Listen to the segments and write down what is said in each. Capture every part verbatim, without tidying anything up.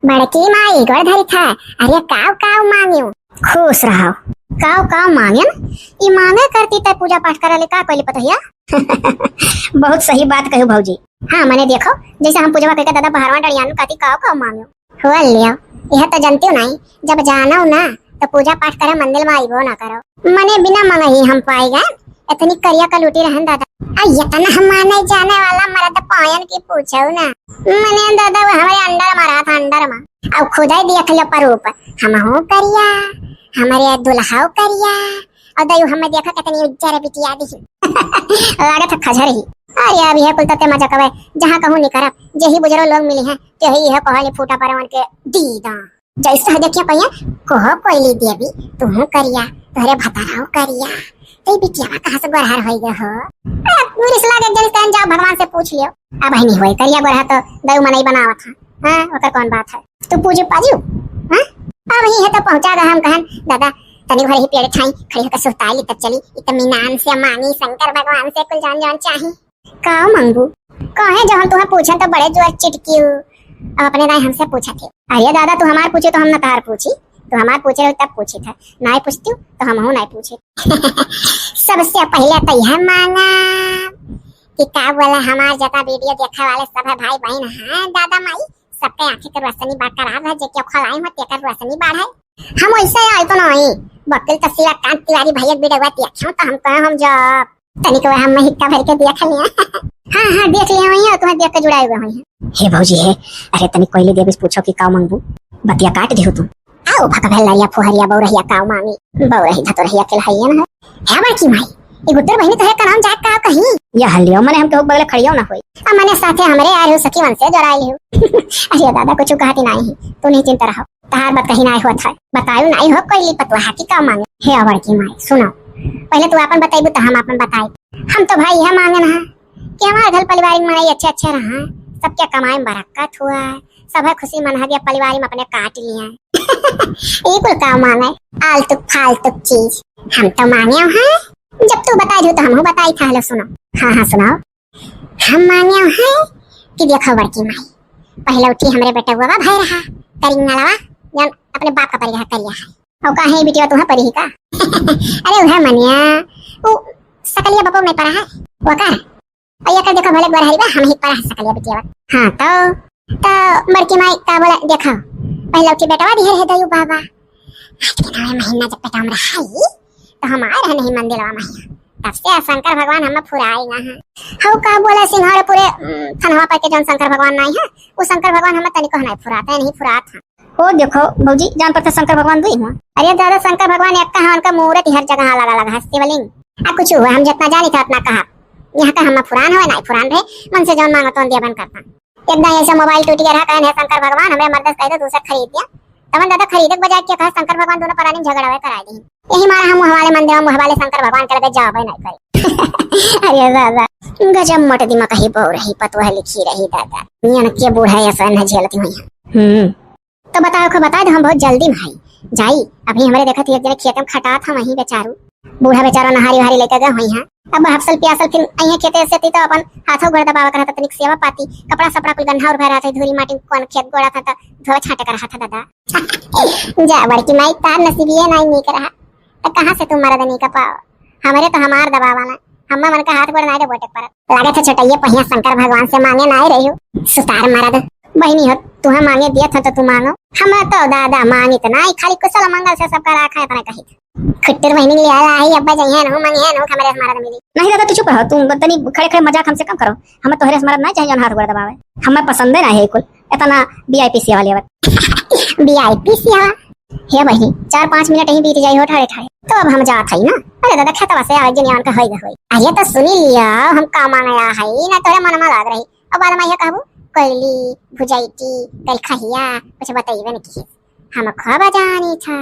बड़की माई गोड़ धरी था, अरे काव काव मांगियो। खुश रहो। काव काव मांगेन? ई मांगे करती तै पूजा पाठ करे ले का कइली पतोहिया? बहुत सही बात कहू भौजी। हाँ, मने देखो, जैसे हम पूजवा कइके दादा बहरवा डरियान कहती काव काव मांगियो। हो लियो, यह तो जानती हो नहीं, जब जानो ना तो पूजा पाठ करे मंदिर में आइबो ना करो। मने बिना मंगही हम पाई गए, इतनी करिया कलूटी रहन दादा। आ इतना हम माने जाने वाला मर्द पायन की पूछो ना। मने दादा वो हमारे अंडर में रहा था, अंडर में। अब खुदा ही देख लो परूप, हम हो करिया, हमारे दुल्हाओ करिया, और दयू हमें देखा कितनी उज्जर बिटिया दी। लागत है खजर ही। अरे अब यह कुल तते मजा कवे, जहाँ कहूँ निकरब, जेही बुजरो लोग मिली हैं, तेही यह कहली फूटा परवन के दीदा। जैसे है देखिया कहिया, कहो कोयली देवी, तू करिया, तोहरे भताराओ करिया, तो ई बिटिया कहाँ से गोरहर होई गए हो? अरे, मुरिस लागे जनिस कहन जाओ भगवान से पूछ लियो। अब ही नहीं होई, करिया गोरहर तो दऊ मनई बनावत है। हाँ, ओकर कौन बात है? तू पूजू पाजू, हाँ? अब ही है तो पहुँचा गए हम कहन, दादा, तनी भर ही पेड़ छाई, खड़ी होकर सुहताई ली तब चली, इतमीनान से मांगी शंकर भगवान से कुल जान जान चाही। काव मंगू? कहे जब हम तुम्हें पूछन तो बड़े जोर चिटकियो। अब अपने दाई हमसे पूछत है। अरे दादा, तू हमार पूछे तो हम न तहार पूछी, तू हमार पूछे रहो तब पूछी था, नाई पूछती तो हम हूँ नाई पूछे। सबसे पहले तो यह मांगा कि का बोला हमार जता वीडियो देखे वाले सब है भाई बहन हैं दादा माई, सबके आँखें के रोशनी बरकरार है, जे केहू खलाई हो तेकर रोशनी बढ़े। हम वैसे आए तो नहीं, वकील तहसीलदार कांत तिवारी भैया के वीडियो देखियो तो हम कहे हम जब तनिक वह हम हिक्का भर के देख लिया। हाँ, हाँ, देख लिया वही है, तुम्हें देख के जुड़ाए हुए वही है। हे भौजी हे, अरे तनिक कोयली देवी से पूछो कि काव मंगबू, बतिया काट देहु तू। आओ भकभल लरिया फुहरिया बौरहिया काव मांगी, बौरही धतुरहिया के लहैया न है। हे बड़की माई, ये गुड्डर बहनी तो है का नाम जात का कहीं? यह लियो, मने हम केहू बगले खड़ियो ना होई। अब मने साथे हमरे आए हो सखी मन से जोड़ाई लियो। अरे दादा, कुछ कहती नहीं है, तू नहीं चिंता रहो। तहार बात कहीं नाई होत है। बतायु नाई हो कोयली पतोहा की का मांगे। हे बड़की माई, सुनो, पहले तू आपन बताइबू तो हम आपन बताई। हम तो भाई यह मांगे ना कि हमारे घर पारिवारिक मनई अच्छे अच्छे रहा, सबके कमाई में बरकत हुआ, सब है खुशी मन है कि पारिवारिक में अपने काट लिए। ये कुल का मांगे, आलतू फालतू चीज। हम तो मांगे हैं, जब तू बताई दू तो हम बताई था। हेलो सुनो, हाँ हाँ सुनाओ। हम मांगे हैं कि देखो बड़की माई, पहले उठी हमरे बेटवा भय रहा करिंगलवा, जौन अपने बाप का परिग्रह करिया है। और का है बिटिया, तुहा परी ही का? अरे उहे मनिया, वो सकलिया बापो में पड़ा है, वो का? और ये कर देखो भले गोरहरी बा, हम ही पड़ा है सकलिया बिटिया। हाँ तो, तो बड़की माई का बोला, देखो पहले उठी बेटवा दिहर है दयू बाबा, आज के नवे महीना जब पेटवा में रहा ही, तो हम आए रहे नहीं मंदिरवा महिया, तब से शंकर भगवान हमें फुराए ना है। हऊ का बोला सिंघारपुरे, उम, थनवा पर के जौन शंकर भगवान नाई है, वो शंकर भगवान हमें तनिको नहीं फुराते, नहीं फुरात है। हो देखो भौजी, जान पड़ता शंकर भगवान दुई हुआ। अरे दादा, शंकर भगवान एक का है, उनका मूर्ति हर जगह लगा लगा है, शिवलिंग। आ कुछ हुआ, हम जितना जानी था उतना कहा। यहाँ का हमें फुरान हुआ, नहीं फुरान रहे, मन से जौन मांगो तो दिया बन करता। एक दाई ऐसा मोबाइल टूट गया रहा, कहन हे शंकर भगवान, हमरे मर्द से कह दो दूसरा खरीद दिया। तवन दादा खरीदे के बजाय क्या कहा, शंकर भगवान दोनों परानी झगड़ा हुए कराए दी। यही मारा हम वहाँ वाले मंदिर में वहाँ वाले शंकर भगवान के लगे जाबे नहीं करी। अरे दादा, गजब मोट दिमाग ही बहू रही, पतुआ लिखी रही दादा। नियन के बूढ़ा ऐसा न झेलती हुई है। हम्म। तो बताओ, को बता दो, हम बहुत जल्दी में हई। जाई, अभी हमरे देखत ही एक जने खेत में खटात हम वहीं बेचारू। बूढ़ा बेचारा नहारी वहारी लेके गए हुई हैं। अब हफसल पियासल फिर अइहें खेते से ती तो अपन हाथों गोड़ दबावा करत, तनिक सेवा पाती, कपड़ा सपड़ा कुल गंधा और भय रहत है, धूरी माटी कौन खेत गोड़ा था तो धोवे छाटे कर रहा था दादा। जा बड़की माई, तार नसीबिये नाई नीक रहा, तो कहाँ से तू मरद नीक पाओ? हमरे तो हमार दबावा ना, हम्मा मन का हाथ गोड़ नाई डबोटे परत। लागत है छोटइये पहिया शंकर भगवान से मांगे नाई रही हो, सुतार मरद। बहिनी हो, तुहा मांगे दिया था तो तू मांगो। हमरा तो दादा मांगित नाई, खाली कुशल मंगल से सबका राखा इतना कही। खुट्टुर बहिनी लिया लाई, अब्बा जइहे नु, मंगिहे नु, हमरे से मरद मिली। नहीं दादा, तू चुप रहो, तू तनी खड़े खड़े मजाक हमसे कम करो। हमें तोहरे से मरद ना चाहिए जौन हाथ गोड़ दबावे, हमें पसंदे ना है कुल इतना वीआईपी सेवा लेवत। वीआईपी सेवा? हे बहिनी, चार पाँच मिनट ही बीत जाई हो ठाड़े ठाड़े, तो अब हम जात हई ना। अरे दादा, खेतवा से आवे जनियान का होई होई। अरे तो सुनी लिया, हम का मांगे आ हई ना, तोहरे मन में लाग रही। अब बाद में ये कहबू, कोयली, भुजैती, कल खहिया, कुछ बतइबे न किए। हम खूब जानी था,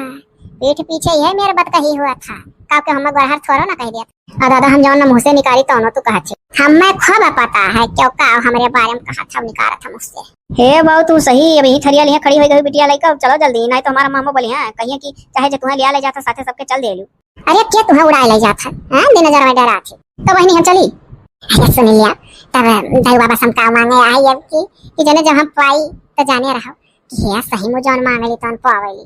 पीठ पीछे यह मेरे बतकही हुआ था, काके हम गोरहर थोड़ो ना कह दिया। आ दादा, हम जौन मुँह से निकाली तौनो तू कहत छे। हमें खूब पता है क्यों का हमरे बारे में कहत था, निकारत था मुँह से। हे बाऊ, तू सही, अब यही थरिया लिहे खड़ी होई गई बिटिया लइका, चलो जल्दी, नहीं तो हमारा मामू बोली हैं, कहिए कि चाहे जे तुम्हें लिया ले जाता साथे सबके चल देलू। अरे के तुम्हें उड़ाए ले जात है, हाँ? दिन नजर में डरात है। तो बहिनी हम चली। अरे सुन लिया, तब दाई बाबा से हम का मांगे आई अब की, कि जने जब हम पाई तो जाने रहो, कि हे सही में जौन मांगली तौन पावेली।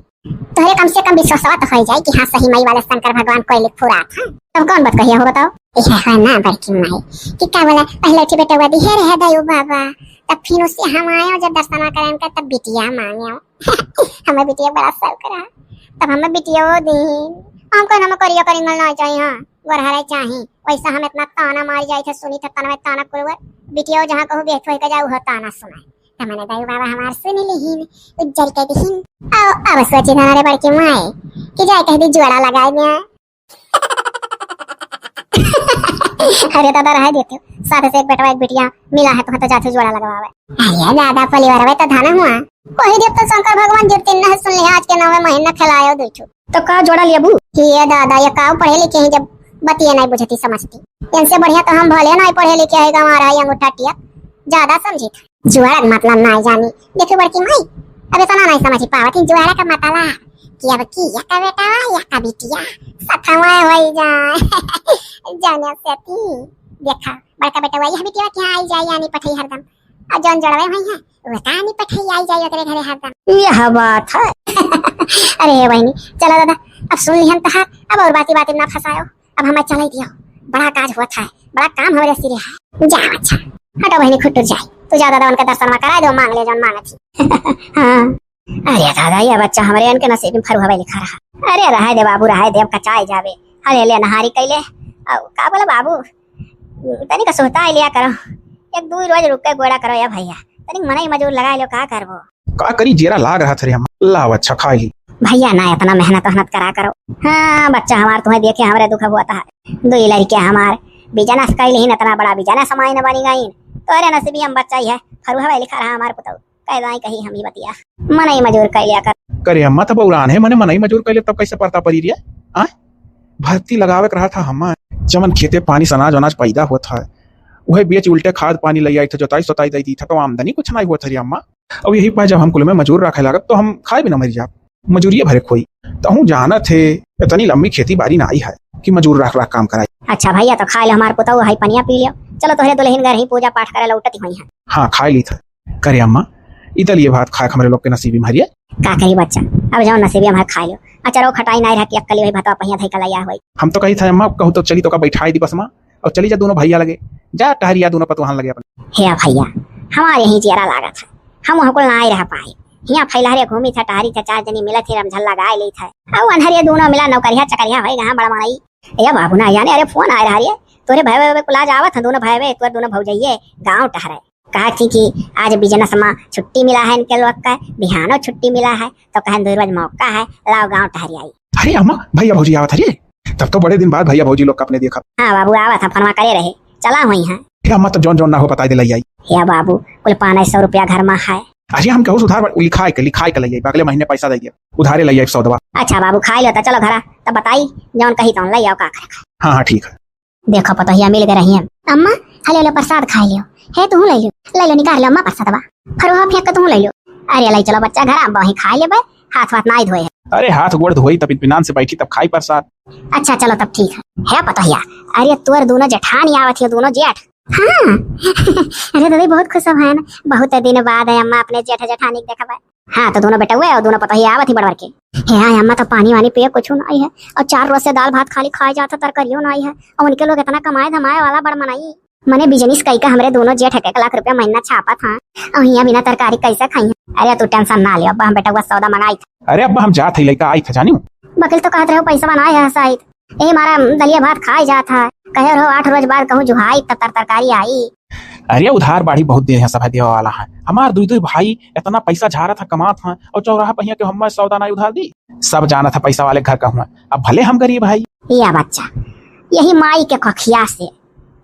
तोहरे कम से कम विश्वासवा तो होइ जाए कि हाँ, सही माई वाले शंकर भगवान कोई लिख फुरात है। तब कौन बात कहिया हो बताओ? यह है ना बड़की माई कि का बोला, पहले उठी बेटवा दी हे रहे दयू बाबा, तब फिर उससे हम आयो जब दर्शनवा करे उनका तब बिटिया मांगे। हमें बिटिया बड़ा शौक रहा, तब हमें बिटिया वो दी। हम कौन हमें करिया करिंगल ना चाहिए, हाँ, गोरहरे चाहिए। वैसा हम इतना ताना मार जाए थे, सुनी थे तनवे ताना कुलवर, बिटिया जहाँ कहूँ बेहतर होके जाऊ हो ताना सुनाए। त मने दाई बाबा हमार सुन लिहिन, उज्जर के दिहिन। आओ, अब सोची था रे बड़की माई कि जाए कह दी जोड़ा लगाए में। अरे दादा, रहे देते हो, साथ से एक बेटवा एक बिटिया मिला है, तो, तो जाते जोड़ा लगवावे। अरे दादा, पलिवार तो धाना हुआ। वही देव तो शंकर भगवान जब तीन न सुन लिया, आज के नवे महीना खिलायो दो छो। तो का जोड़ा लेबू? ये दादा, ये काऊ पढ़े लिखे हैं जब बतिये नहीं बुझती समझती। इनसे बढ़िया तो हम भले नहीं पढ़े लिखे हैं, गंवारा है अंगूठा टिया, ज्यादा समझी था। जुआरक मतलब नहीं जानी। देखो बड़की माई, अब इतना नहीं समझ पावत ही जुआरक का मतला कि अब की या का बेटा या का बिटिया सथवा होई जाए। जाने से ती देखा, बड़का बेटवा यह बिटिया क्या आई जाए यानी पठई हरदम, और जौन जड़वे हुई है वो का नहीं पठई आई जाए ओकरे घरे हरदम। यह बात है। अरे बहनी, चलो दादा, अब सुन लिहन तहार, अब और बाती बाती ना फंसायो, अब हमें चले दियो, बड़ा काज हुआ था, बड़ा काम हमरे सिरे है। जा अच्छा, हटो बहनी, खुट्टुर जाए, तू जा दादा, उनका दर्शन में करा दो, मांग ले जौन मांगत ही। हाँ। अरे दादा, ये बच्चा हमरे इनके नसीब में फरुहवे लिखा रहा। अरे रहे दे बाबू, रहे दे, अब कचाए जावे। अरे ले नहारी कैले, अब का बोला बाबू, तनिक सुहता लिया करो, एक दू रोज रुक के गोड़ा करो या भैया, तनिक मनई मजूर लगा लो, का करबो? का करी, जेरा लाग रहा था रे हम। लाव अच्छा, खाई ली। भैया ना इतना मेहनत वहनत करा करो। हाँ, बच्चा हमार तुम्हें देखे हमरे दुख हुआ था। दो लड़के हमार बिजनेस कैल ही, इतना बड़ा बिजनेस माइन बनी गई। तोरे नसीबी हम बच्चा ही है, फरुहवा लिखा रहा हमार पुतौ। कैदाई कही हम ही बतिया। मनई मजूर कैलिया कर। करे अम्मा, तब उड़ान है, मने मनई मजूर कैले तब कैसे परता परी रिया? आय? भर्ती लगावे के रहा था हमार। जमन खेते पानी से अनाज अनाज पैदा होत है, उहे बेच उल्टे खाद पानी ले आई थे, जोताई सोताई दे दी था, तो आमदनी कुछ नहीं होत है रे अम्मा। अब यही पाए जब हम कुल में मजूर रखे लागब, तो हम खाए बिना मर जाब। मजूरिये भरे खोई। तहूँ जानत है, इतनी लंबी खेती बाड़ी ना आई है कि मजूर रख रख काम कराई। अच्छा भैया, तो खाए लो हमार पुतौ, हाई पनिया पी लियो। चलो तोहरे दुल्हन घर ही पूजा पाठ करे लौटत ही होई है। हाँ, खाए ली था। करे अम्मा, ई दलिये भात खाए के हमरे लोग के नसीबी में हरिये। का करी बच्चा, अब जौन नसीबी में है खाए लियो। अच्छा रो खटाई नाई रह कि अक्कली भाई भतवा पहिया धई कलैया होई। हम तो कही था अम्मा, कहूँ तो चली तो का बैठाई दी बस माँ, और चली जा दोनों भैया लगे, जा टहरिया दोनों पतोहन लगे अपने। हे भैया, हमारे यहीं जियरा लागत है, हम वहाँ कुल ना आए रह पाए। हियाँ फैलहरे घूमी था, टहरी था, चार जनी मिलत ही रमझल्ला गाय ली था। अब अनहरिया दोनों मिला नौकरिया चकरिया होई गहाँ बड़ा मनई। ए बाबू ना जाने, अरे फोन आए रहा रे, तोरे भाई भाई कुल आज आवत है दोनों भाई भाई, तोरे दोनों भौजइये गाँव टहरे। कहा थी कि आज बिजनेस में छुट्टी मिला है इनके लोग का, बिहानो छुट्टी मिला है, तो कहन दो रोज मौका है, लाओ गाँव टहरी आई। अरे अम्मा, भैया भौजी आवत है रे। तब तो बड़े दिन बाद भैया भौजी लोग का अपने देखा। हाँ बाबू, आवत है, फोनवा करे रहे, चला हुई है। हे अम्मा, तो जौन जौन ना हो बताई दे लई आई। हे बाबू, कुल पाँच सौ रुपया घर में है। अरे हम कहूँ से उधार लिखाए के, लिखाए के लई आई, अगले महीने पैसा दे दिया, उधारे लई आई सौदवा। अच्छा बाबू, खाए लो तो चलो घरा, तब बताई जौन कही तौन लई आओ का करे। हाँ हाँ ठीक है। देखो पतोहिया मिल गए रही हम। अम्मा, हले लो प्रसाद खाए लियो। हे तू ले लियो, ले लो निकाल लो अम्मा प्रसादवा। फरुहा फेंक के तू ले लियो। अरे ले चलो बच्चा घरा, हम वहीं खाए लेबे, हाथ वाथ नाई धोए है। अरे हाथ गोड़ धोई तब इत्मीनान से बैठी तब खाई प्रसाद। अच्छा चलो तब ठीक है। हे पतोहिया, अरे तोर दोनों जेठानी आवत है, दोनों जेठ। हाँ। अरे दादी बहुत खुश है ना, बहुत दिन बाद है अम्मा अपने जेठ जेठानी के देखबे। हाँ तो दोनों बेटउए और दोनों पतोहिया आवत ही बड़वर के। हे हाँ अम्मा तो पानी वानी पिए कुछ नाई है, और चार रोज से दाल भात खाली खाए जात है, तरकारियों नाई है, और उनके लोग इतना कमाए धमाए वाला बड़ मनई। मने बिजनेस कई का हमरे दोनों जेठ एक एक लाख रुपया महीना छापत हाँ, और हियाँ बिना तरकारी कैसे खाई हैं? अरे तू टेंशन ना लियो, अब्बा हम बेटउआ सौदा मंगाई था। अरे अब्बा हम जात है लइका आई था जानियो। बकिल तो कहत रहो पैसा बनाए है साइत, ए मारा दलिया भात खाए जात है, कहे रहो आठ रोज बाद कहूँ जुहाई तब तर तरकारी आई। अरे उधार बाढ़ी बहुत दे है सब है देवा वाला है, हमार दुई दुई भाई इतना पैसा झारा था कमात है और चौराहा पहिया के हम सौदा नाई उधार दी। सब जाना था पैसा वाले घर का हुआ, अब भले हम गरीब है। या बच्चा, यही माई के कखिया से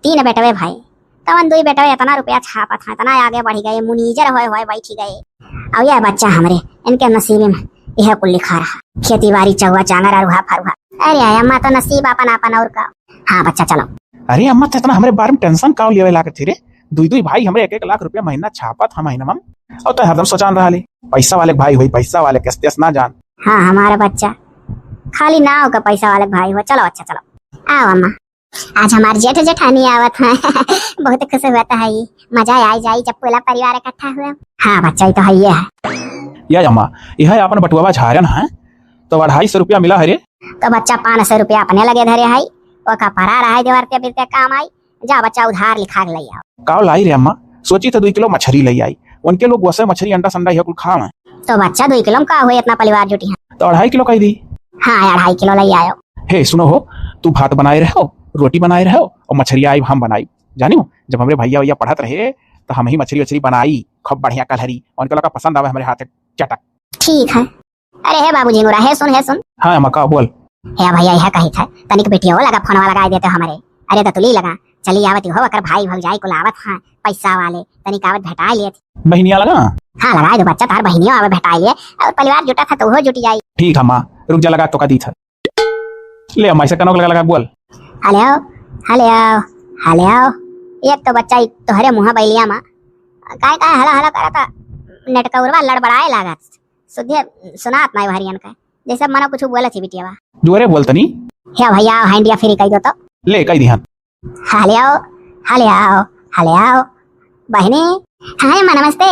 तीन बेटवे भाई, तवन दुई बेटवे इतना रुपया छापत हैं, इतना आगे बढ़ गए, मुनीजर होए होए बैठ गए। और यह बच्चा हमरे, इनके नसीब में यह कुल लिखा रहा, खेती बाड़ी चौवा चांगर अरुहा फरुहा। अरे अम्मा तो नसीब अपन अपन और का। हाँ बच्चा चलो। अरे अम्मा तो इतना हमरे बारे में टेंशन का लेवे लागत थी रे? दुई दुई भाई हमरे एक एक लाख रुपया महीना छापत है महीना में, और तो हरदम सोचान रहा ली पैसा वाले भाई हुई, पैसा वाले कैसे ना जान। हाँ हमारा बच्चा खाली नाव का पैसा वाले भाई हुआ। चलो अच्छा चलो। आओ अम्मा, आज हमार जेठ जेठानी आवत है। बहुत खुश हुआ था ये, मजा आ जाई जब पूरा परिवार इकट्ठा हुआ। हाँ बच्चा ये तो है, ये है। या अम्मा, यह आपन बटुआवा झारन है, तो अढ़ाई सौ रुपया मिला है रे। तो बच्चा पाँच सौ रुपया अपने लगे धरे है, ओका परा रहा है देवर ते बिरते काम आई। जा बच्चा उधार लिखा के लई आओ। काव लाई रे अम्मा, सोची तो दुई किलो मछरी लई आई, उनके लोग वसे मछरी अंडा संडा यह कुल खावे। तो बच्चा दुई किलो में का हुए, इतना परिवार जुटी है। तो अढ़ाई किलो कही दी। हाँ, अढ़ाई किलो लई आयो। हे सुनो हो, तू भात बनाए रहो, रोटी बनाए रहो और मछरिया आई हम बनाई। जानियो, जब हमरे भैया भैया पढ़त रहे तो हम ही मछरी वछरी बनाई, खूब बढ़िया कलहरी, उनके लोग का पसंद आवे हमरे हाथ के चटक। ठीक है। अरे हे बाबू झिंगुरा, हे सुन, हे सुन। हाँ अम्मा, का बोल। हे भैया, यह कही था, तनिक बिटियो लगा फोनवा लगाई देते हमरे। अरे तो तुली लगा, चली आवत हो, ओकर भाई भौजाई कुल आवत हाँ, पैसा वाले, तनिक आवत भेटाई लेत। बहिनिया लगा? हाँ, लगाई दो बच्चा, तार बहिनियो आवे भेटाई ले, और परिवार जुटा था तो वो जुट जाई। ठीक है माँ, रुक जा, लगा तो का दी था। ले अम्मा, इसे कनोक लगा, लगा बोल। हेलो, हेलो, हेलो। एक तो बच्चा ई तोहरे मुँह बैलिया मा, काय काय हला हला करता, नेटकौरवा लड़बड़ाए लागत। सुधिया सुनात नाई हरियन का, जैसे मनो कुछ बोलत ही बिटियावा। जोरे बोल तनी। हे भैया, हैंडिया फ्री कई दो तो। ले, कई दिहन। हेलो, हेलो, हेलो, बहिनी। हाँ अम्मा, नमस्ते।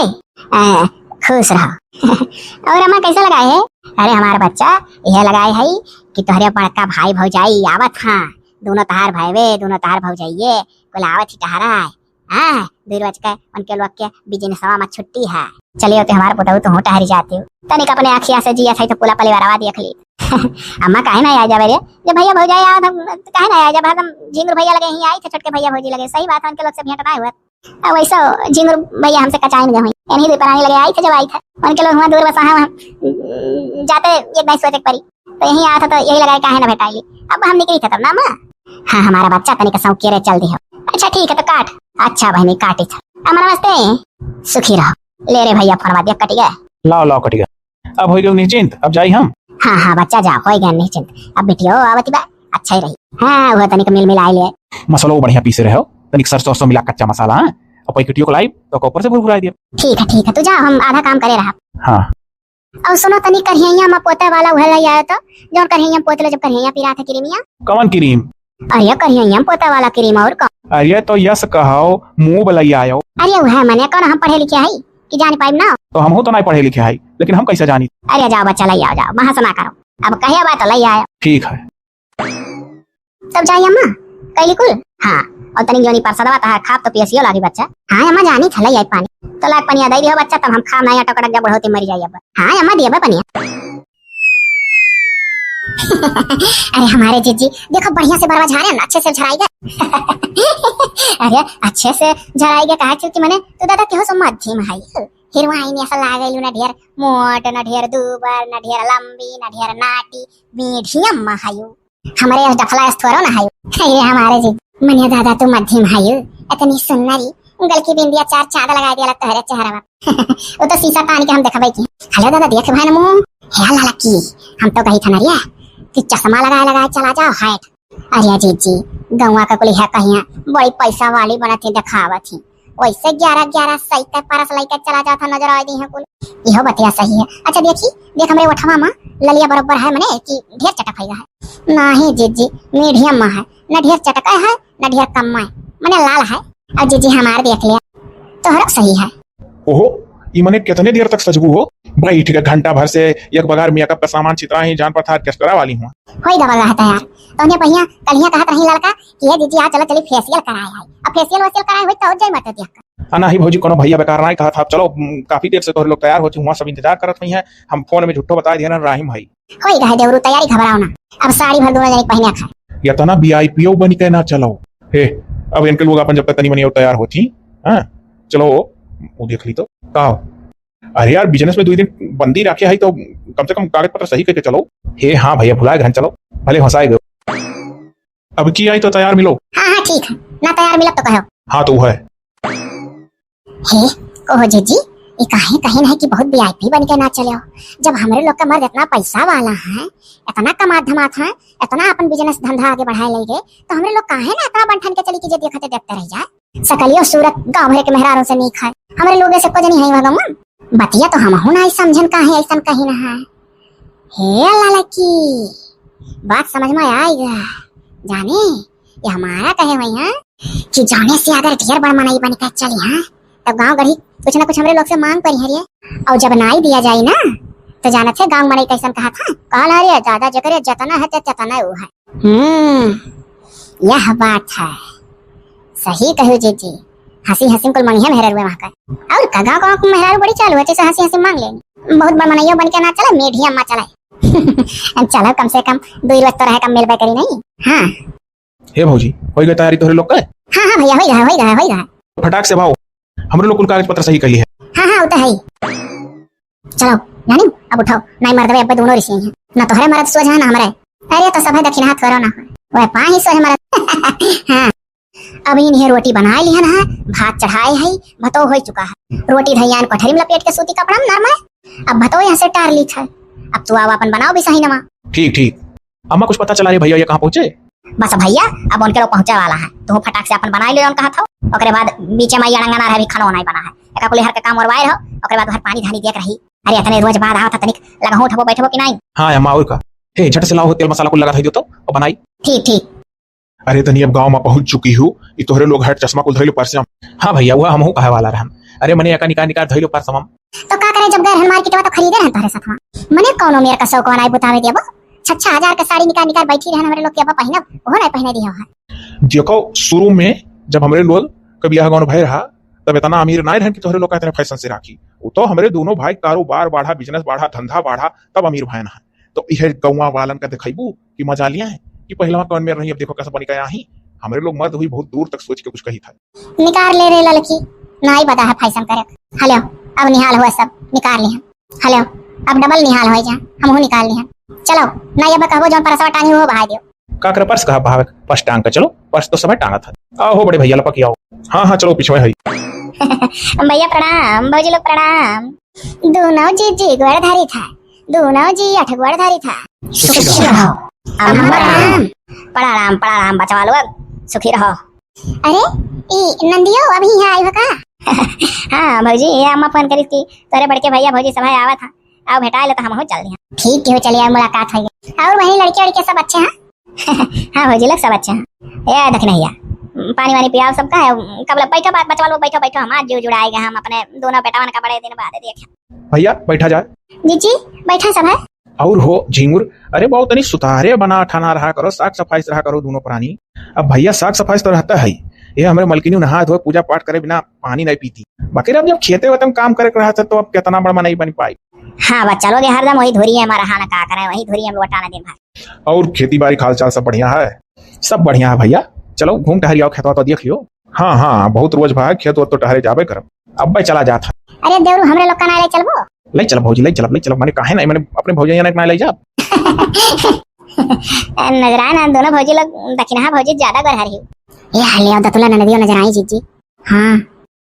अ, खुश रहो। और अम्मा, कैसे लगाए है? अरे, हमारा बच्चा यह लगाए है कि तोहरे बड़का भाई भौजाई आवत हाँ, दोनों तहार भाईवे, दोनों तहार भौजाइये, कुल आवत ही टहरा है। हाँ, दुई रोज के उनके लोग के बिजनेसवा में छुट्टी है। चलियो ते हमार पुतहु, तू टहरी जाती हो। तनिक अपने अखिया से जिया था तो पूरा परिवारवा देख ली। अम्मा काहे ना आ जावे रे? जब भैया भौजाई आवत हम काहे ना आ जावे? हम झिंगुर भैया लगे ही आई थे, छोटके भैया भौजी लगे। सही बात है, उनके लोग से भेंट ना हुआ। अब वैसे झिंगुर भैया हमसे कचाई नहीं हुई। इन्हीं दो प्राणी लगे आई थे, जब आई थे उनके लोग हुआ दूर बसा है, हम जाते एक दाई सोचे के परी। तो यही आया था, तो यही लगाए काहे ना भेटाइली। अब हम निकली थे तब ना अम्मा। हाँ, हमारा बच्चा तनिक सौंके रे चल दी हो। अच्छा ठीक है, तो काट। अच्छा बहनी, काटी था। अम्मा नमस्ते, सुखी रहो। ले रे भैया, फोनवा दिया, कट गया। लाओ, लाओ, कट गया। अब हो गए निश्चिंत, अब जाई हम। हाँ, हाँ बच्चा, जाओ, हो गए निश्चिंत। अब बिटियो आवती बा, अच्छा ही रही। हाँ, वो तनिक मिल मिलाई ले। मसालो बढ़िया पीसे रहे हो, तनिक सरसों सरसों मिला, कच्चा मसाला, हाँ? और पैकेटियों को लाई, तो ओकर ऊपर से भुरभुराई दिया। ठीक है, ठीक है, तू जा, हम आधा काम करे रहा। हाँ। और सुनो तनी, करिहैया में पोते वाला उहे लई आयो तो, जौन करिहैया में पोत लो, जब करिहैया पिरात है क्रीमिया। कवन क्रीम? अरे करिहैया में पोते वाला क्रीम, और कौन? अरे तो यस कहो, मुंह लई आयो। अरे उहे मने कौन हम पढ़े लिखे हई कि जान पाइब ना? तो हमहू तो नहीं पढ़े लिखे हई, लेकिन हम कैसे जानी? अरे जाओ बच्चा, लई आओ, जाओ, बहस ना करो, अब कहे बात तो लई आयो। ठीक है। तब जाई अम्मा, कैली कुल? हाँ, और तनी जोनी परसदवा तहार खाब तो पियसियो लागी बच्चा। हाँ अम्मा, जानी था, लई आई पानी। तो लाग पनिया दई दियो बच्चा, तब हम खाब ना, या टकड़क जा बुढ़ौती मरी जाई अब। हाँ अम्मा, दिया बा पनिया। अरे हमारे जीजी, देखो बढ़िया से बरवा झारे ना, अच्छे से झराई गए। अरे अच्छे से झराई गए, कहा कि मने तू दादा केहो सो मध्यम है, हिरवाइन ऐसा लागेलू, ना ढेर मोट, ना ढेर दूबर, ना ढेर लंबी, ना ढेर नाटी, मीडियम में हयू। हमरे यस डफला यस थोरो ना हयू। ये हमारे जी, मनिया दादा तू मध्यम हयू, इतनी सुन्नरी, गल की बिंदिया चार चांद लगा दिया तोहरे चेहरा में। वो तो शीशा तान के हम देखबे की। हेलो दादा, देख भाई ना मुंह। हे लाला की, हम तो कही था ना रिया कि चश्मा लगाए लगाए चला जाओ, हाइट। अरे जीजी, गौवा का कुल है कहिया, बड़ी पैसा वाली बनत ही, देखावत ही। वैसे ग्यारह ग्यारह सौ के परस लेके चला जाता, नजर आ दी है कुल। इहो बतिया सही है। अच्छा देखी, देख हमरे ओठवा में ललिया बरोबर है, मने कि ढेर चटक है? नहीं जीजी, मीडियम में है, न ढेर चटका है, न ढेर कम है, मने लाल है। अब जीजी हमार देख लिया, तोहरो सही है। ओहो, ई मने कितने देर तक सजबू हो? बैठ के घंटा भर से एक बगार मेकअप का सामान छितरा ही, जान पड़ता ऑर्केस्ट्रा वाली हुआ। होई दबल रहता यार, तोहने पहिया कलिया कहत रही लड़का कि ये जीजी आ चलो चली फेशियल कराए आई। अब फेशियल वेशियल कराए हुई तो हो जाए मत देख। आ नाही भौजी, कोनो भैया बेकार नाही कहत, आप चलो, उम, काफी देर से तोहरे लोग तैयार होती हुआ, सब इंतजार करत हुई हैं। हम फोन में झूठो बताए दिया ना राहिम भाई। होई रहे देवरू तैयारी, घबराओ ना, अब साड़ी भर दोनों जने पहने खा। या तो ना वीआईपीओ बन के ना चलो। हे, अब इनके लोग अपन जब तक तनी मनी और तैयार होती, हाँ, चलो, वो देख ली तो। का? अरे यार, बिजनेस में दो दिन बंदी रखे है तो कम से कम कागज पत्र सही करके चलो। हे हाँ भैया, भुलाए घन चलो, भले हंसाए गए। अब की आई तो तैयार मिलो। हाँ, हाँ, ठीक है, ना तैयार मिलब तो कहो। हाँ, तो वो है। हे, कहो जीजी, ये काहे कहे नहीं कि बहुत वीआईपी बन के ना चले हो? जब हमरे लोग का मर्द इतना पैसा वाला है, इतना कमात धमात है, इतना अपन बिजनेस धंधा आगे बढ़ाए ले गए, तो हमरे लोग काहे ना इतना बन ठन के चली कि जे देखते देखते रह जाए? सकलियो सूरत गाँव भर के मेहरारों से नीक है, हमरे लोग से कुछ नहीं है वह गौवा। बतिया तो हमहू ना समझन काहे ऐसन कही ना है। हे ललकी, बात समझ में आएगा। जाने, ये हमारा कहे हुई है कि जाने से अगर ढेर बड़ मनई बन के चली है, तब गाँव गढ़ी कुछ ना कुछ हमरे लोग से माँग परी है रे। और जब नाई दिया जाई ना, तो जानत है गाँव मनई कैसन कहत है, कहल है रे, ज्यादा जेकरे जतना है, ते ततना ऊ है। हम्म, यह बात है, सही कहू जीजी। हँसी हँसी में कुल मंगिया मेहरारू वहाँ का। और का गाँव, गाँव के मेहरारू बड़ी चालू है, जैसे हँसी हँसी माँग लेंगे। बहुत बड़ मनइयो बन के ना चले, मेढ़िया मा चले। चलो, कम से कम दो रोज तो रहे, कम मिलबे करी नहीं। हाँ। हे भौजी, होई गए तैयारी तोहरे लोग के? हाँ, हाँ भैया, होई रहा, होई रहा, होई रहा। फटाक से भाव, हमरे लोग कुल कागज पत्र सही कइली है। हाँ, हाँ, वो तो है ही। चलो, नानी, अब उठाओ, नाई मर्दवे अब्बे दोनों रिसियाई हैं। ना तोहरे मर्द सोझ है, ना हमरे। अरे, तो सभे दखिनहा थोरो ना हो। वह पा ही सोझ मर्द। हाँ। अब इन्हें रोटी बनाए लिहन है, भात चढ़ाए है, भतो हो चुका है। रोटी धैयान कोठरी में लपेट के सूती कपड़ा में नरमाए। अब भतो यहाँ से टार ली है। अब तू आवा अपन बनाओ भी सही नमा। ठीक, ठीक। अम्मा, कुछ पता चला रे भैया, ये कहाँ पहुँचे? बस भैया, अब उनके लोग पहुँचे वाला है, तो फटाक से अपन बनाए ले जौन कहत हो। ओकरे बाद बीचे में ये अड़ंगा ना रहे, अभी खानो नहीं बना है। एका कुल हर के काम ओरवाए रहो, ओकरे बाद हर पानी धानी देख रही। अरे, इतने रोज बाद आओ था, तनिक लगहूँ उठबो बैठबो कि नहीं? हाँ अम्मा, और का? हे, झट से लाओ, तेल मसाला कुल लगा दे तो और बनाई। ठीक, ठीक। अरे तनी, अब गाँव में पहुँच चुकी हूँ, ई तोहरे लोग हट चश्मा कुल धइलो परसम। हाँ भैया, वह हमहू कहे वाला रहन। अरे मने एका निकाल निकाल धइलो परसम। तो का करे, जब गए रहन मार्केटवा तो खरीदे रहन तोहरे साथवा। मने कौनो मेर का शौक नाई बुतावे देबो। छह छह हजार के साड़ी निकाल निकाल बैठी रहन हमरे लोग के, अब पहिनब, ओहो नाई पहिने दियो है। देखो, शुरू में जब हमरे लोग के बियाह गौन भय रहा, तब इतना अमीर नाई रहन कि तोहरे लोग का इतने फैशन से राखी। वो तो हमरे दोनों भाई कारोबार बढ़ा, बिजनेस बढ़ा, धंधा बढ़ा, तब अमीर भयन है। तो इहे गौवा वालन का दिखाइबू कि मजा लिया है कि पहलवा कौन मेर रही, अब देखो कैसे बनी गया ही। हमरे लोग मर्द हुई बहुत दूर तक सोच के कुछ कही था। निकाल ले रे ललकी, नाई बता है फैशन करे। हेलो, अब निहाल हुआ सब, निकाल लिया। हेलो, अब डबल निहाल हो जा, हमहू निकाल लिया। चलो, नाई अब कहबो जौन परसवा टांगी हो बहाई दियो। का करे पर्स कहा बहावे, पर्स टांग के चलो, पर्स तो समय टांगा था। आओ हो बड़े भैया लपक आओ। हाँ, हाँ, चलो पिछवे है। भैया प्रणाम, भौजी लोग प्रणाम। दोनों जी जी गोड़ धारी था, दोनों जी आठ गोड़ धारी था। सुखी रहो। अम्मा प्रणाम। प्रणाम, प्रणाम, बचवा लोग, सुखी रहो। अरे, ई नंदियो अभी यहाँ आई हो का? हाँ भौजी, ये अम्मा फोन करी थी, तोरे बड़के भैया भौजी सभा आवा था, आओ भेटाए लो तो हमहू चल दिया। ठीक हो, चलिए मुलाकात हो गई। और वही लड़के लड़के सब अच्छे हैं? हाँ भौजी लोग सब अच्छे हैं। ए दखिनहिया, पानी वानी पियाओ सबका है। कब ले बैठो बा-, बचवा लोग, बैठो, बैठो, हमार जीव जुड़ाएगा, हम अपने दोनों बेटावन का बड़े दिन बाद देखे। भैया बैठा जाए। जीजी बैठा सब है। और हो झिंगुर, अरे बहुत तनी सुतारे बना ठाना रहा करो, साफ सफाई से रहा करो दोनों प्राणी। अब भैया साफ सफाई से तो रहता है, ये हमरे मलकिनी नहाए धोए पूजा पाठ करे बिना पानी नहीं पीती। बाकी अब जब खेते वेते में काम करे के रहता तो अब कितना बड़ा मनई बन पाई। हाँ बच्चा लोग, ये हरदम वही धुरिया में रहा ना, का करे, वही धुरिया में लोटा ना दिन भर। और खेती बाड़ी का हाल चाल सब बढ़िया है? सब बढ़िया है भैया, चलो घूम टहर आओ, खेतवा तो देख लियो। हाँ, हाँ, बहुत रोज भाई खेत वेत तो टहरे जाबे करब। अब भाई चला जात है। अरे देवरू, हमरे लोग का ना ले चलबो? ले चल भौजी, ले चल, ले चल, माने काहे नहीं, माने अपने भौजी ना ले जाब। नजरान, दोनों भौजी लोग दखिनहा भौजी ज्यादा गोरहर ही। ए हले दतुला ननदियो नजर आई जीजी। हाँ।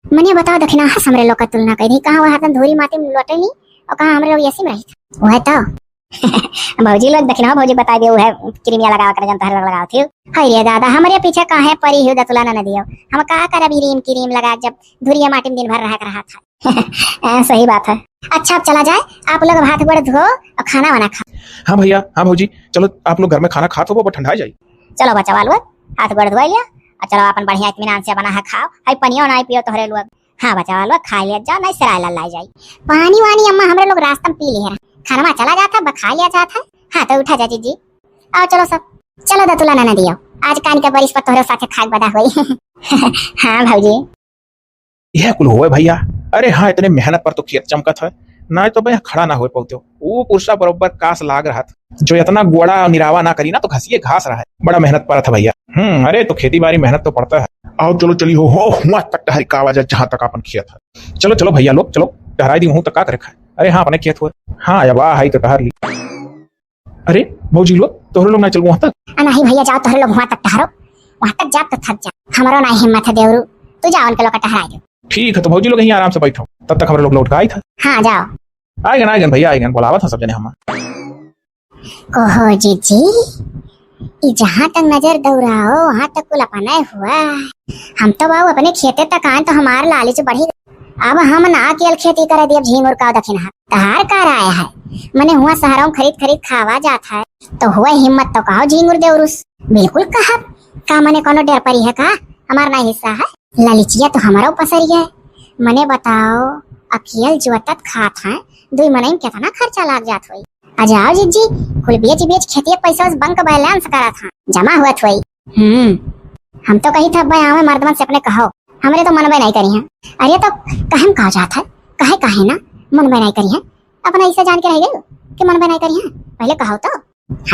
मने बताओ दखिनहा से हमरे लोग का तुलना कर दी, कहाँ वह हरदम धूरी माटी में लोटे नहीं और कहाँ हमरे लोग एसी में रही। वह तो। भौजी लोग दखिनहा भौजी बता दियो है, क्रीमिया लगावा कर जन तोहरे लोग लगावत हियो। हाय रे दादा, हमरे पीछे काहे परी हियो दतुला ननदियो? हम का करब ई रीम क्रीम लगा जब धुरिया माटी में दिन भर रह कर रहा था। हाँ, सही बात है। अच्छा अब चला जाए, आप लोग हाथ गोड़ धो और खाना वाना खा। हाँ भैया, हाँ भौजी, चलो आप लोग घर में खाना खात हो, वो ठंडा जाई। चलो बच्चा वालो, हाथ गोड़ धो लिया और चलो अपन बढ़िया इत्मीनान से बना है खाओ। हाय पनियो ना पियो तोहरे लोग। हाँ बच्चा वालो, खा लिया जाओ, नहीं सिराय ला लाई जाई। पानी वानी अम्मा हमरे लोग रास्ता में पी लिए हैं। खानवा चला जाता, बखा लिया जाता है। हाँ तो उठा जा जीजी। आओ चलो सब। चलो दतुला ननदियो, आज कान के बरिस पर तोहरे साथे खाक बदा होई। हाँ भौजी। यह कुल होए भैया। अरे हाँ, इतने मेहनत पर तो खेत चमकत है, ना तो मैं खड़ा ना हो पाते हो। वो पुरसा बरोबर कास लाग रहा था, जो इतना गोड़ा निरावा ना करी ना तो घसिए घास रहा है। बड़ा मेहनत पर था भैया। हम्म, अरे तो खेती बाड़ी मेहनत तो पड़ता है। आओ चलो चली हो, हो हुआ तक टहरी का आवाज है जहाँ तक अपन खेत है। चलो चलो भैया लोग चलो, टहराई दी हूँ तो का करे खाए। अरे हाँ, अपने खेत हुए। हाँ, अब आ है तो टहर ली। अरे भौजी लोग, तोहरे लोग ना चलबो वहाँ तक? आ, नहीं भैया, जाओ तोहरे लोग वहाँ तक टहरो, वहाँ तक जाब तो थक जा। हमरो ना हिम्मत है देवरू, तू जा उनके लोग का टहराए दो। ठीक है, तो भौजी लोग यहीं आराम से बैठो, तब तक हमरे लोग लौट के आई था। हाँ जाओ। आएगन, आएगन भैया, आएगन, बुलावा था सब जने हम। कहो जीजी, ई जहाँ तक नजर दौड़ाओ वहाँ तक कुल अपने हुआ। हम तो बाबू अपने खेते तक आए तो हमार लालच बढ़ी। अब हम ना अकेल खेती करे दियब झींगुर का दखिनहा। तहार का राय है? मने हुआ शहरों में खरीद खरीद खावा जात है, तो हुआ हिम्मत तो कहो झींगुर देवरुस। बिल्कुल कहब। का मने कोनो डर परी है का? हमार ना हिस्सा है। ललिचिया तो हमारा पसरी है, मने बताओ, अकेल जोतत खात हैं, दुई मनई में केतना खर्चा लाग जात होई। आ जाओ जिज्जी, कुल बेच बेच खेतिया पैसा उस bank balance करत हैं, जमा होत होई। हम्म, हम तो कही था, "अब्बा, आवे मर्दवन से अपने कहो, हमरे तो मनबे नहीं करी हैं।" अरे तो कहम का जात है, कहे काहे ना मनबे नहीं करी हैं, अपना ऐसे जान के रह गए कि मनबे नहीं करी हैं, पहले कहो तो।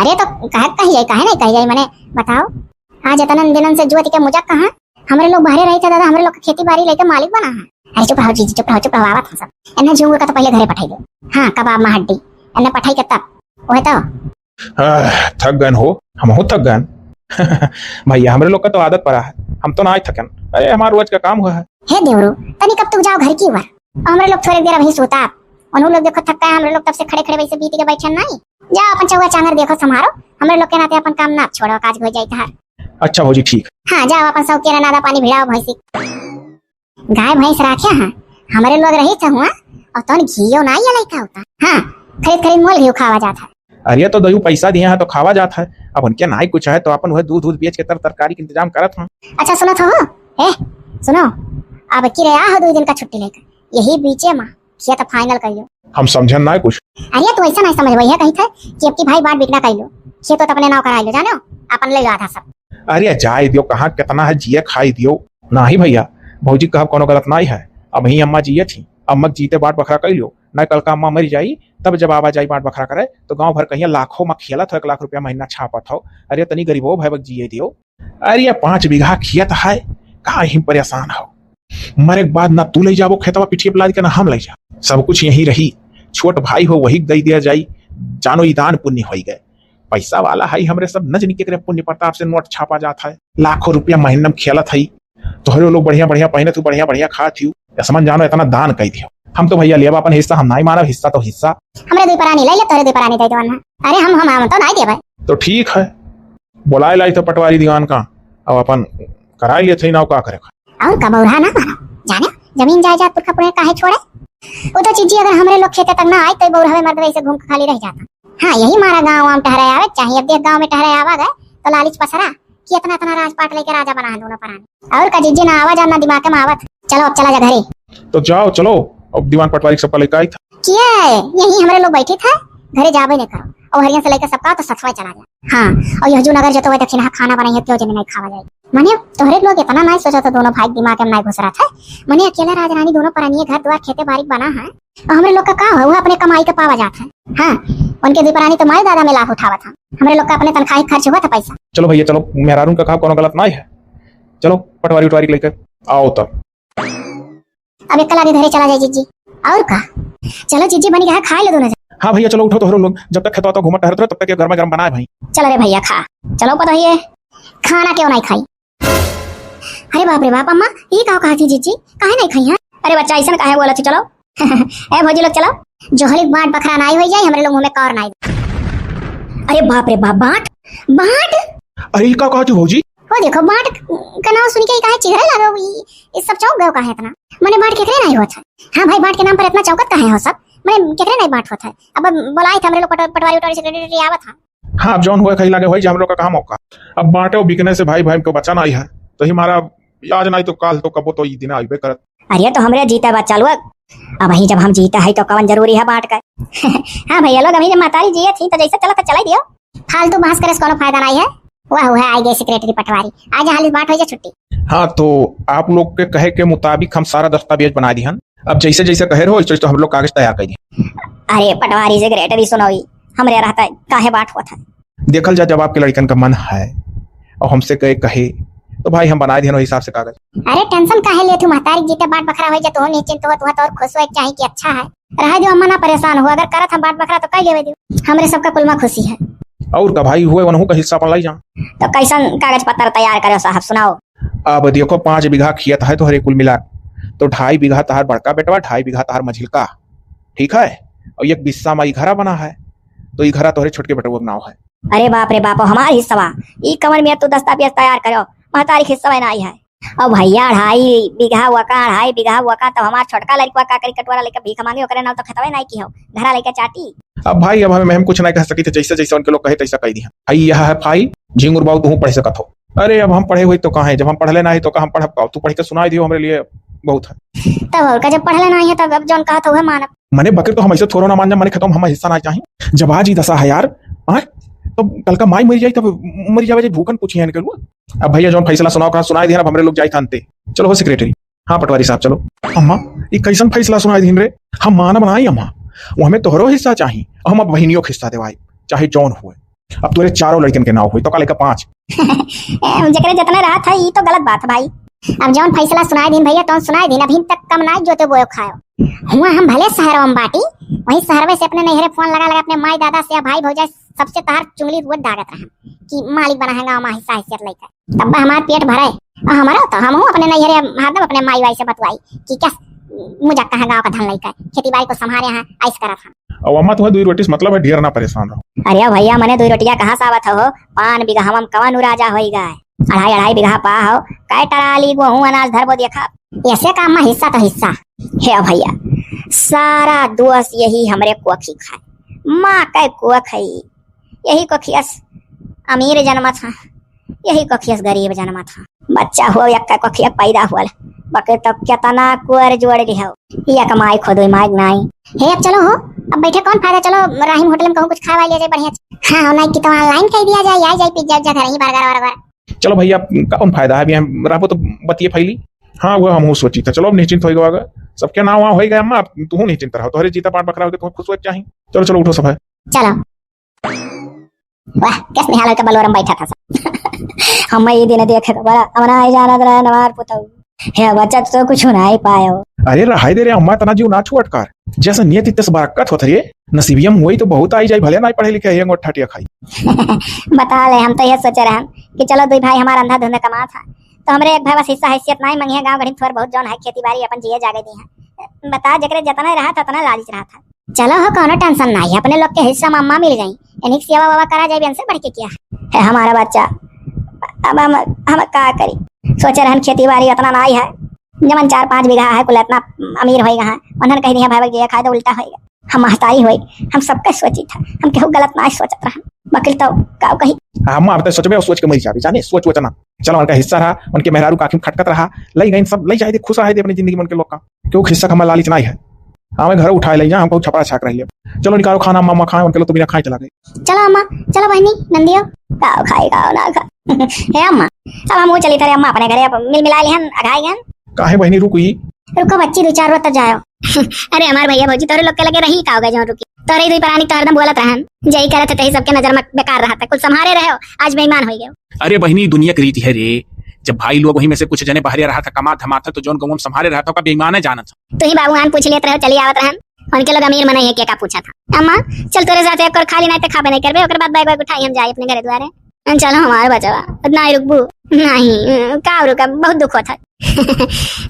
अरे तो कहे कही जाए, काहे नहीं कही जाए, मने बताओ, आज इतने दिनन से जोत के मुझा कहाँ, हमरे लोग बहरे रही थे दादा, हमरे लोग के खेती बाड़ी लेके मालिक बना है। अरे चुप रहो जिज्जी, चुप रहो, चुप रहो, आवत हैं सब। एन्ने झिंगुर का तो पहले घरे पठाई दो। हाँ, कबाब में हड्डी, एन्ने पठाई के तब, वह तो आह, थक गन हो, हमहू थक गन। भैया, हमरे लोग का तो आदत पड़ा है, हम तो ना थकन। अरे, हमार रोज का काम हुआ है। हे देवरू, तनी कब तक जाओ घर की ओर? हमरे लोग थोड़े देर अभी सोता, उन्हों लोग देखो थका है, हमरे लोग तब से खड़े खड़े वैसे बीत के बैठे नहीं। जाओ अपन चौवा चांगर देखो संभारो, हमरे लोग के नाते अपन काम ना छोड़ो, काज हो जाए तहार। अच्छा भौजी, ठीक। हाँ, जाओ अपन सब के नादा पानी भिड़ाओ भैंसी। गाय भैंस राखे हैं, हमरे लोग रही थे हुआ, और तौन घियो ना ये लइका होता। हाँ, खरीद खरीद मोल घियो खावा जात है। अरे तो दयू पैसा दिए हैं तो खावा जात है, अब उनके नाई कुछ है तो अपन वह दूध दूध बेच के तर तरकारी के इंतजाम करत हूँ। अच्छा सुनत हो, ए सुनो, अब की रहा हो दो दिन का छुट्टी लेकर, यही बीचे में खेत final कर लो। हम समझन ना कुछ। अरे तू ऐसा नहीं समझ भैया, कही थे कि अब की भाई बाट बिकना कर लो, खेत तो अपने नाव करा लो, जानो अपन ले लो आधा सब। अरे जाए दियो, कहाँ कितना है जिए खाई दियो। नाही भैया, भौजी कहब कोनो गलत नाही है। अबही अम्मा जिए थी, अम्मा के जीते बाट बखरा कइ लियो, ना कल का अम्मा मर जाई, तब जब आवा जाई बाट बखरा करे, तो गाँव भर कहिया लाखों में खेलत हो, एक लाख रुपया महीना छापत हो। अरे तनी गरीबो भाई बक जिए दियो। अरे ये पाँच बीघा खेत है, का ही परेशान हो। मरे के बाद ना तू ले जाबो खेतवा पिठिया पे लाद के, ना हम ले जाब, सब कुछ यहीं रही। छोट भाई हो वही के दे दिया जाई, जानो ई दान पुण्य होई गए। पैसा वाला है, हमरे सब न जानी केकरे पुण्य प्रताप से नोट छापा जात है, लाखों रुपया महीना में खेलत है। तोहरे लोग बढ़िया बढ़िया पहनत हो, बढ़िया बढ़िया खात हो, असमन जानो इतना दान कइ दियो। हम तो भैया लेबा अपन हिस्सा, हम नाई मानब, हिस्सा तो हिस्सा। हमरे दुई परानी ले ले, तोहरे दुई परानी दे देवन है। अरे हम, हम, हम तो नाई देबे। तो ठीक है, बुलाए लाई तो पटवारी दीवान का, अब अपन कराए लिए थे ना, का करे। और का बौरहा ना मानो, जाने जमीन जायदाद पुरखा पुरनिया काहे छोड़े? वो तो चीजी अगर हमरे लोग खेते तक ना आए तो बौरहवे मर्द वैसे घूम के खाली रह जाता। हाँ, यही मारा गाँव वाम टहरे आवे चाहिए। अब देख गाँव में टहरे आवा गए तो लालिच पसरा कि इतना इतना राजपाट लेके राजा बना है दोनों परानी। और का जिज्जी ना आवा जाना दिमाग में आवत। चलो अब चला जा घरे। तो जाओ चलो, अब दीवान पटवारी सबका लेके आई था। किए यही हमरे लोग बैठी था, घरे जाबे नहीं करो। और हरियन से लेकर सबका तो सथवा चला जा। हाँ, और यह जो नगर जतो है दक्षिणहा खाना बनाई है, क्यों जने नहीं खावा जाए। मने तोहरे लोग इतना नहीं सोचा था, दोनों भाई के दिमाग में नहीं घुस रहा था। मने अकेला राजरानी दोनों परानिये घर द्वार खेते बाड़ी बना है, और हमरे लोग का का है, वह अपने कमाई के पावा जात है। हाँ, उनके दुई परानी तो माई दादा में लाभ उठावा था, हमरे लोग का अपने तनख्वाही खर्च हुआ था पैसा। चलो भैया चलो, मेहरारून का कहा कोनो गलत नहीं है। चलो पटवारी उटवारी लेकर आओ तब। अब एक कला भी घरे चला जाए जिज्जी। और का? चलो जिज्जी बनी कहा खाए लो दोनों जन। हाँ भैया चलो उठो तोहरो लोग, जब तक खेतवा तो घूमत टहरत रहो तब तक ये गर्मा गर्म बनाए भाई। चलो रे भैया खा। चलो पता ही है खाना क्यों नहीं खाई। अरे बाप रे बाप अम्मा, ये का कहा थी जिज्जी, काहे नहीं खाई है? अरे बच्चा ऐसा काहे बोला थी, चलो। ए भौजी लोग चलो, जोहली बाट बखरा नाई हो जाए, हमरे लोग मुँह में कौर नाई। अरे बाप रे बाप, बाट, बाट। अरे ई का कहा थी भौजी? वो देखो बाट का नाम सुन के काहे चिघरे लागो, ई, ई सब चौंक गयो काहे इतना? मने बाट केकरे नहीं होत है? हाँ भाई, बाट के नाम पर इतना चौंकत काहे हो सब? मने केकरे नहीं बाट होत है? अब बोलाई था हमरे लोग पट-, पटवारी उटवारी सेक्रेटरी आवत है। हाँ, अब जौन हुए खाई लागे होई, जे हमरे लोग का कहाँ मौका। अब बाटो बिकने से भाई भाई को बचा नहीं है, तो ही हमारा आज नहीं तो काल तो कबो तो ई दिन आइबे करत। अरे तो हमरे जीते बच्चा लोग, अब ही जब हम जीते हैं तो कवन जरूरी है बाट का? हाँ भैया लोग, अभी जब महतारी जिए थी तो जैसे चला था चलाई दियो। फालतू बहस करे से कोनो फायदा नहीं है। वाह, वह आ गए सेक्रेटरी पटवारी, आज हालिस बाट हो जा छुट्टी। हाँ, तो आप लोग के कहे के मुताबिक हम सारा दस्तावेज बना दिहन। अब जैसे जैसे कहे रहो, वैसे तो हम लोग कागज तैयार कर दिए। अरे पटवारी सेक्रेटरी सुनो, ई हमरे रहता काहे बाट होत है? देखल जा, जब आपके लड़कन का मन है और हमसे कहे, कहे तो भाई हम बना दिहन वही हिसाब से कागज। अरे टेंशन काहे लेत हो, महतारी जीते बाट बखरा हो जा, तो निश्चिंत हो, तो और खुश हो, चाहे कि अच्छा है। रहे दो अम्मा, ना परेशान हो, अगर करत हम बाट बखरा तो कह लेवे दो, हमरे सबका कुल में खुशी है। और का भाई हुए, उनहू का हिस्सा पर लाई जा। तो कैसन कागज पत्र तैयार करे साहब, सुनाओ। अब देखो, पाँच बीघा खेत है तोहरे कुल मिला, तो ढाई बीघा तहार बड़का बेटवा, ढाई बीघा तहार मझिलका, ठीक है, और एक बिस्सा में ई घरा बना है, तो ई घरा तोहरे छोटके बेटवा के नाव है। अरे बाप रे बाप, हमार हिस्सा, ई कमर में तू दस्तावेज तैयार करो, महतारी हिस्सा में ना आई है। अब भैया, ढाई बीघा वका, ढाई बीघा वका, तब हमार छोटका लड़कवा का करी, कटवारा लेके भीख मांगे, ओकरे नाम तो खेतवे नहीं की हो, घरा लेके चाटी। अब भाई, अब हम, हम कुछ नहीं कह सकी थे, जैसे जैसे उनके लोग कहे तैसा कह दिया। भाई, यह है फाइल, झिंगुर बाबू, तू पढ़ सकत हो। अरे, अब हम पढ़े हुई तो कहाँ है, जब हम पढ़ले ना है तो का हम पढ़ब का? तू पढ़ के सुनाई दियो हमरे लिए, बहुत है। तब और का, जब पढ़ले नाहीं है, तब अब जौन कहत है, उहे मानब। मने बकर तो हम ऐसे थोड़ो ना मान जा, मने खेतवा मा हमार हिस्सा नाहीं चाही। जब आज ई दसा है यार, आय, तो कल का माई मरि जाई, तब मरि जावे जे भूखन पूछी है निकलुआ। अब भइया जौन फैसला सुनाओ, कहा सुनाई दिहन, अब हमरे लोग जाई थानते। चलो हो सेक्रेटरी। हाँ पटवारी साहब, चलो। अम्मा, ई कैसन फैसला सुनाई दिहिन रे? हम मानब नाई अम्मा, वो हमें तोहरो हिस्सा चाही, और हम अब बहिनियों के हिस्सा देवाई, चाहे जौन हुए। अब तोरे चारों लड़कन के नाव हुई, तो का लेकर पाँच? ए, जेकरे जितने रहत है, ई तो गलत बात है भाई। अब जौन फैसला सुनाई दिहिन भइया, तौन सुनाई दिहिन, अभी तक कम नाई जोते बोयो खायो। हुआ हम भले शहर में बाटी, वही शहर में से अपने नैहरे फोन लगा लगा अपने माई दादा से, भाई भौजाई सबसे तहार चुंगली रोज दागत रहन कि मालिक बना है गाँव मा हिस्सा हैसियत लेकर। तब हमार पेट भरे। और हमारा तो, हमहू अपने नैहरे हरदम अपने माई वाई से बतवाई कि क्या मुझा कहाँ गाँव का धन लेकर खेती बाड़ी को संभारे हैं, ऐस करत हैं। अब अम्मा, तुम्हें दुई रोटी से मतलब है, ढेर ना परेशान रहो। अरे भइया, मने दुई रोटिया कहाँ से आवत हो? पान बिगहवा मा कवन उ राजा होई गए? अढ़ाई अढ़ाई बिगहा पा हो, कै टराली गोहूँ अनाज धरबो देखा। ऐसे काम मा हिस्सा तो हिस्सा। हे भइया, सारा दोष यही हमरे कोखी खाए। माँ कै कोख है, यही कोखियस अमीर जनमत है, यही कोखियस गरीब जनमत है। बच्चा हो एक कोखिया पैदा हुअल, बके तो केतना कुर जोड़ लिहो। एक माई खो दुई माई नाई। हे अब चलो हो, अब बैठे कौन फायदा, चलो राहिम होटल में कहूँ कुछ खावा लिया जाए बढ़िया। हाँ, हो नाई कि तो online कह दिया जाए, आ जाए पिज्जा उज्जा घर ही, बर्गर वर्गर। चलो भइया, कौन फायदा है, अभी हम रहबो तो बतिये फैली। हाँ, वो हमहू सोची था। चलो अब निश्चिंत होई गवा, सबके नाव वाव होई गया अम्मा, अब तुहू निश्चिंत रहो, तोहरे जीता पाट बखरा होके तुहू खुश होए के चाही। चलो चलो उठो सब है। चलो। वाह, कैस निहाल होके बलोरम बैठा था सब। हम ये दिन देखे तो बड़ा, हमरा आई जानत रहे नवार पुतऊ। हे बच्चा, तू तो कुछ नहीं पायो। अरे रहाई दे रे अम्मा, इतना जीव ना छुअट कर। जैसे नियति तस बरकत होत रे, नसीबियम वही तो बहुत आई जाई, भले ना पढ़े लिखे, ये अंगोठा टिया खाई। बता ले, हम तो ये सोचे रहन कि चलो दुई भाई हमार अंधाधुंध कमात है, तो हमरे एक भाई बस हिस्सा हैसियत नहीं मंगिया, गाँव गढ़ी थोर बहुत जौन है खेती बाड़ी अपन जिए जागे दी है। बता, जेकरे जितना रहा था उतना लालच रहा था। चलो हो, कौनो tension नहीं है, अपने लोग के हिस्सा मा अम्मा मिल गई, इन्हीं की सेवा वावा करा जाए, इनसे बढ़ के क्या है। हे हमारा बच्चा, अब हम हम का करी? सोचे रहन खेती बाड़ी उतना नाई है, जमन चार पाँच बीघा है कुल इतना अमीर होई गए हैं, उन्हन कह दिया भाई ये खाए तो उल्टा होई गया, हम महतारी होई, हम सबके सोची था, हम केहू गलत ना सोचत रहन, बकिल तो का कही। हाँ, अम्मा, अब तो सोचबे और सोच के मरी जाबे, जाने सोच वोच ना। चलो उनका हिस्सा रहा, उनके मेहरारू का आँखी में खटकत रहा, लई गई सब, लई जाए दे, खुश रहे दे अपनी जिंदगी में उनके लोग का, क्यों हिस्सा का हमारा लालच नाई है। हाँ, मैं घर उठाए ले जा, हमको छपरा छाक रही है। चलो निकालो खाना, अम्मा, अम्मा खाए, उनके लोग तो बिना खाए चला गए। चलो अम्मा, चलो बहनी, नंदियो। का खाए, का ना खा। हे अम्मा, अब हम वो चली थारे अम्मा अपने घरे, अब मिल मिला लिहन, अघाई गन। काहे बहनी रुक गई? रुको बच्ची, दो चार रोज तक जाओ। अरे हमार भैया भौजी तोरे लोग के लगे रही का हो गए जो रुकी? तोरे ही दुई परानी तो हरदम बोलत रहन, जही करत है तही सबके नजर में बेकार रहत है, कुल संभारे रहे हो, आज बेईमान हो गए। अरे बहनी, दुनिया की रीति है रे, जब भाई लोग वहीं में से कुछ जने बहरे रहा था, कमा धमात है, तो जौन गौवा में संभारे रहा था, ओका बेईमाने जानत है। तू ही बाबू आन पूछ लेत रहे, चली आवत रहन। उनके लोग अमीर मनई है, के का पूछा था? अम्मा, चल तोरे साथ एक और खाली नहीं तो खाबे नहीं करबे, ओकर बाद बैग वैग उठाई हम जाई अपने घरे दुआरे। चलो हमार बचवा, नहीं रुकबू? नहीं, का रुका, बहुत दुख होता है।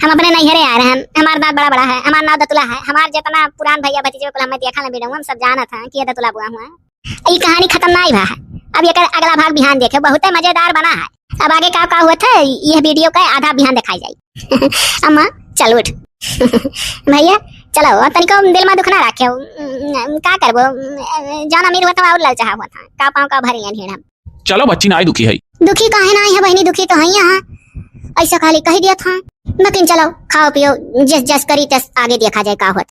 हम अपने नैहरे आ रहे हैं, हमार दांत बड़ा बड़ा है, हमार नाव दतुला है, हमार जितना पुरान भैया भतीजे कुल हमें देखा ना वीडियो, हम सब जानत हैं कि ये दतुला बुआ हुआ है। ई कहानी खत्म नाई भा है, अब एकर अगला भाग बिहान देखे, बहुते मजेदार बना है। अब आगे का का हुआ था, यह वीडियो का आधा बिहान दिखाई जाई। अम्मा, चल उठ। भैया, चलो, अब तनिको दिल में दुख ना रखे। का करबो, जौन अमीर हुआ था और ललचाहा हुआ था, का पाँव का भरी ढेड़ हम। चलो बच्ची, नाई दुखी है। दुखी काहे नाई है बहनी, दुखी तो है यहाँ। ऐसा खाली कही दिया था, लेकिन चलो खाओ पियो, जस जस करी तस आगे देखा जाए का होत।